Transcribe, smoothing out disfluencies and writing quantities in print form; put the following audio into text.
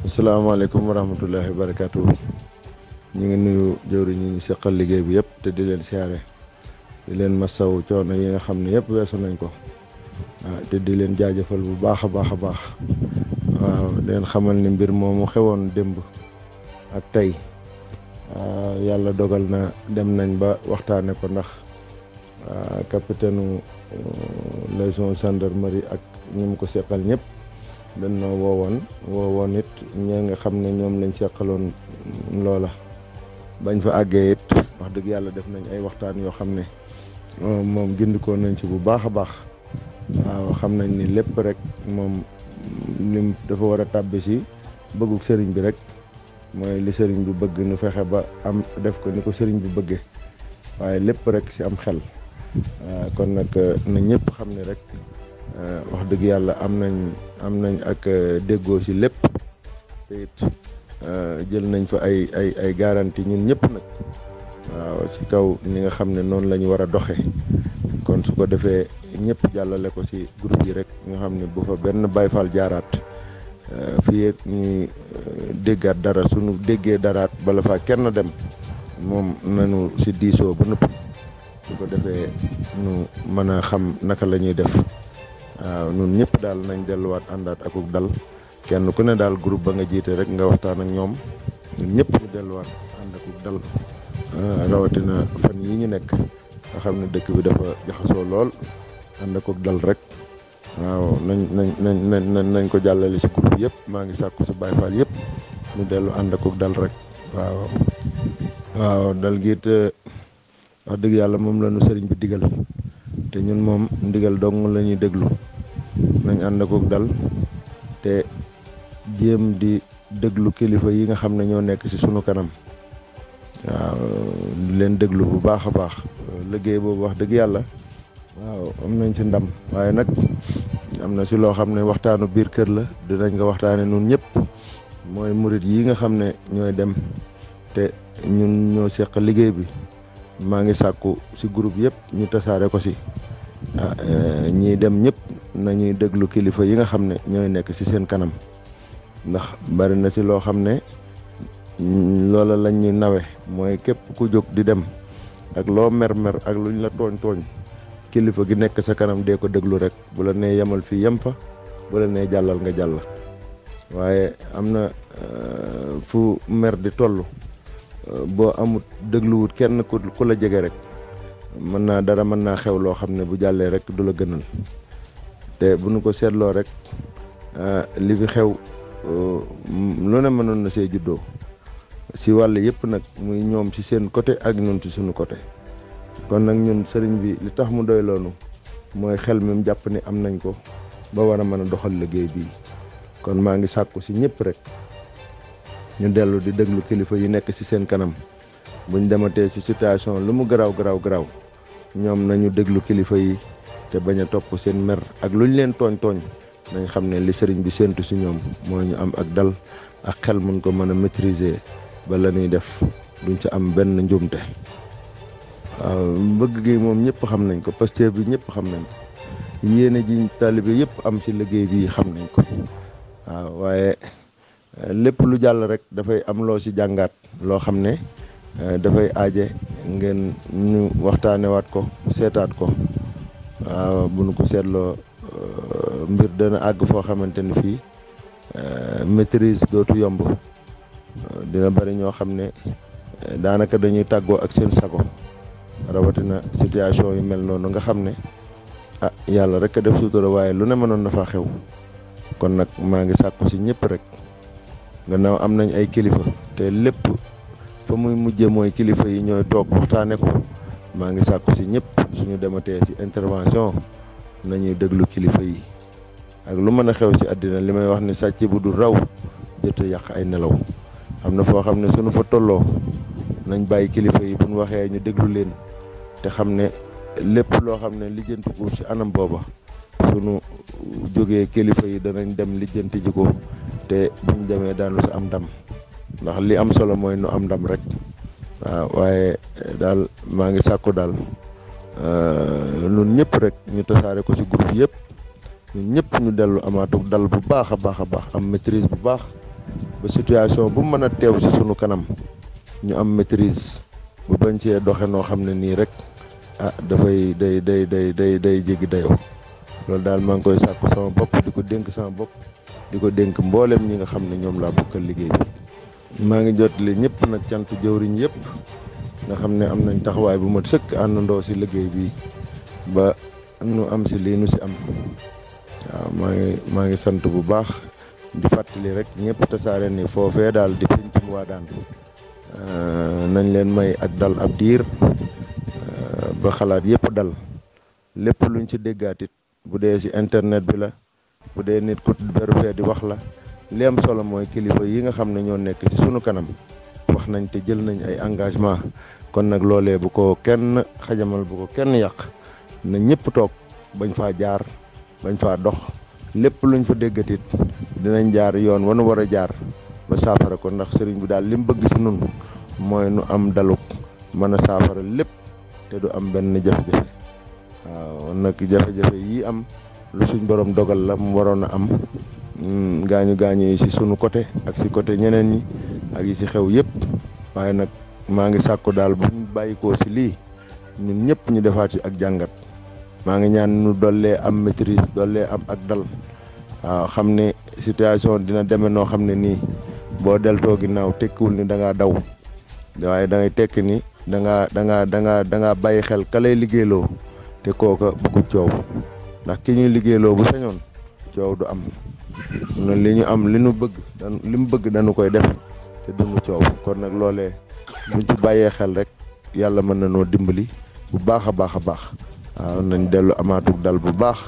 asalaamaaleykum wa rahmatullahi wa barakaatu. ñu ngi nuyu jëwriñ ñi ñu seqal liggéey bi yëpp te di leen siyaare di leen masawu coono yi nga xam ne yëpp weesu nañ ko te di leen jaajëfal bu baax a baax a baax waaw di leen xamal ni mbir moomu xewoon démb ak tey yàlla dogal na dem nañ ba waxtaane ko ndax capitaine liaison gendarmerie ak ñi mu ko seqal ñëpp dañ noo woowoon it ñi nga xam ne ñoom lañ seqaloon loola bañ fa àggee it wax dëgg yàlla def nañ ay waxtaan yoo xam ne moom gindikoo nañ ci bu baax a baax waaw xam nañ ni lépp rek moom lim dafa war a tàbbi si bëgguk sëriñ bi rek mooy li sëriñ bi bëgg nu fexe ba am def ko ni ko sëriñ bi bëggee waaye lépp rek si am xel kon nag na ñëpp xam ne rek wax dëgg yàlla am nañ ak déggoo si lépp te it jël nañ fa ay garantie ñun ñëpp nag waaw si kaw ni nga xam ne noonu la ñu war a doxee kon su ko defee ñëpp jàllale ko si groupe yi rek nga xam ne bu fa benn Baay Faal jaaraat fii ak ñuy déggaat dara suñu déggee daraat bala faa kenn dem moom nañu si diisoo ba noppi su ko defee ñu mën a xam naka la ñuy def waaw ñun ñëpp daal nañ delluwaat àndaat akuk dal kenn ku ne daal groupe ba nga jiite rek nga waxtaan ak ñoom ñun ñëpp ñu delluwaat ànd akuk dal rawatina fan yi ñu nekk nga xam ne dëkk bi dafa jaxasoo lool ànd akuk dal rek waaw nañ ko jàllale si groupe yëpp maa ngi sàkku si Baay Faal yëpp ñu dellu ànd akuk dal rek waaw dal gi it wax dëgg yàlla moom la ñu sëriñ bi digal te ñun moom ndigal dong la ñuy déglu nañ ànd akuk dal te jéem di déglu kilifa yi nga xam ne ñoo nekk ci sunu kanam waaw di leen déglu bu baax a baax liggéey boobu wax dëgg yàlla waaw am nañ ci ndam waaye nag am na ci loo xam ne waxtaanu biir kër la dinañ ko waxtaane nun ñëpp mooy murit yi nga xam ne ñooy dem te ñun ñoo seq liggéey bi maa ngi sàkku ci groupe yëpp ñu tasaare ko ci ñiy dem ñëpp nañuy déglu kilifa yi nga xam ne ñooy nekk ci seen kanam ndax bari na ci loo xam ne loola lañ ñuy nawe mooy képp ku jóg di dem ak loo mer-mer ak luñ la tooñ kilifa gi nekk sa kanam dee ko déglu rek bu la nee yemal fii yem fa bu la nee jàllal nga jàll waaye am na fu mer di toll boo amut dégluwut kenn ku la jege rek mën naa xew loo xam ne bu jàllee rek du la gënal te bu nu ko seetloo rek li fi xew lu ne mënoon na see juddoo si wàll yëpp nag muy ñoom ci seen côté ak ñun ci suñu côté kon nag ñun sëriñ bi li tax mu doy loonu mooy xel mi mu jàpp ni am nañ ko ba war a mën a doxal liggéey bii kon maa ngi sàkku si ñëpp rek ñu dellu di déglu kilifa yi nekk ci seen kanam buñ dematee ci situation lu mu garaaw ñoom nañu déglu kilifa yi te bañ a topp seen mer ak luñ leen tooñ nañ xam ne li sëriñ bi séentu ci ñoom mooy ñu am ak dal ak xel mun ko mën a maîtriser ba la ñuy def duñ ci am benn njuumte waaw bëgg gi moom ñëpp xam nañ ko Pastef bi ñëpp xam nañ ko yéene ji taalibe yëpp am ci liggéey bi xam nañ ko waaw waaye lépp lu jàll rek dafay am loo ci jàngaat loo xam ne dafay aaje ngeen ñu waxtaanewaat ko seetaat ko waaw bu nu ko seetloo mbir dana àgg foo xamante ni fii maîtrise dootu yomb dina bari ñoo xam ne daanaka dañuy tàggoo ak seen sago rawatina situation yu mel noonu nga xam ne yàlla rek a def sutura waaye lu ne mënoon na faa xew kon nag maa ngi sàkku ci ñëpp rek gannaaw am nañ ay kilifa te lépp fa muy mujje mooy kilifa yi ñooy toog waxtaane ko maa ngi sàkku ci ñëpp suñu dematee ci intervention nañuy déglu kilifa yi ak lu mën a xew ci àddina li may wax ni sàcc bu du raw jot a yàq ay nelaw am na foo xam ne suñu fa tolloo nañ bàyyi kilifa yi bu ñu waxee ñu déglu leen te xam ne lépp loo xam ne lijjanti ko ci anam booba sunu jógee kilifa yi danañ dem lijjanti ji ko te buñ demee daanu ci am ndam ndax li am solo mooy nu am ndam rek waaw waaye daal maa ngi sàkku daal ñun ñëpp rek ñu tasaare ko ci groupe yëpp ñun ñëpp ñu dellu amaatu dal bu baax a baax am maîtrise bu baax ba situation bu mën a teew ci sunu kanam ñu am maîtrise bu bañ cee doxe noo xam ne nii rek dafay day jéggi dayoo. loolu daal maa ngi koy sàkku sama bopp di ko dénk sama bopp di ko dénk mboolem ñi nga xam ne ñoom laa bokkal liggéey bi. maa ngi jotali ñëpp nag cant jëwriñ yëpp nga xam ne am nañ taxawaay bu mat sëkk àndandoo ci liggéey bi ba nu am ci lii nu ci am. waaw maa ngi sant bu baax di fàttali rek ñëpp tasaare ni foofee daal di Pencum Wadane nañ leen may ak dal ab diir ba xalaat yëpp dal lépp luñ ci déggaatit bu dee ci internet bi la bu dee nit ku beru fee di wax la li am solo mooy kilifa yi nga xam ne ñoo nekk ci sunu kanam wax nañ te jël nañ ay engagement kon nag loolee bu ko kenn xajamal bu ko kenn yàq na ñëpp toog bañ faa jaar bañ faa dox lépp luñ fa déggatit dinañ jaar yoon wanu war a jaar ba saafara ko ndax sëriñ bi daal li mu bëgg ci nun mooy nu am daluk mën a saafara lépp te du am benn jafe-jafe. waaw nag jafe-jafe yi am lu suñ borom dogal la mu waroon a am gaañu yi ci sunu côté ak ci côté ñeneen ñi ak yi ci xew yëpp waaye nag maa ngi sàkku daal buñ bàyyikoo ci lii ñun ñëpp ñu defaat ci ak jàngat. maa ngi ñaan nu dollee am maîtrise dollee am ak dal waaw xam ne situation dina demee noo xam ne nii boo deltoo ginnaaw tekkiwul ni da ngaa daw waaye da ngay tekki ni da ngaa bàyyi xel ka lay liggéeyloo te kooka bëggu coow ndax ki ñuy liggéeyloo bu sañoon coow du am noonu li ñu am li mu bëgg dañu koy def te duñu coow kon nag loolee buñ ci bàyyee xel rek yàlla mën na noo dimbali bu baax a baax a baax. waaw nañ dellu amaatug dal bu baax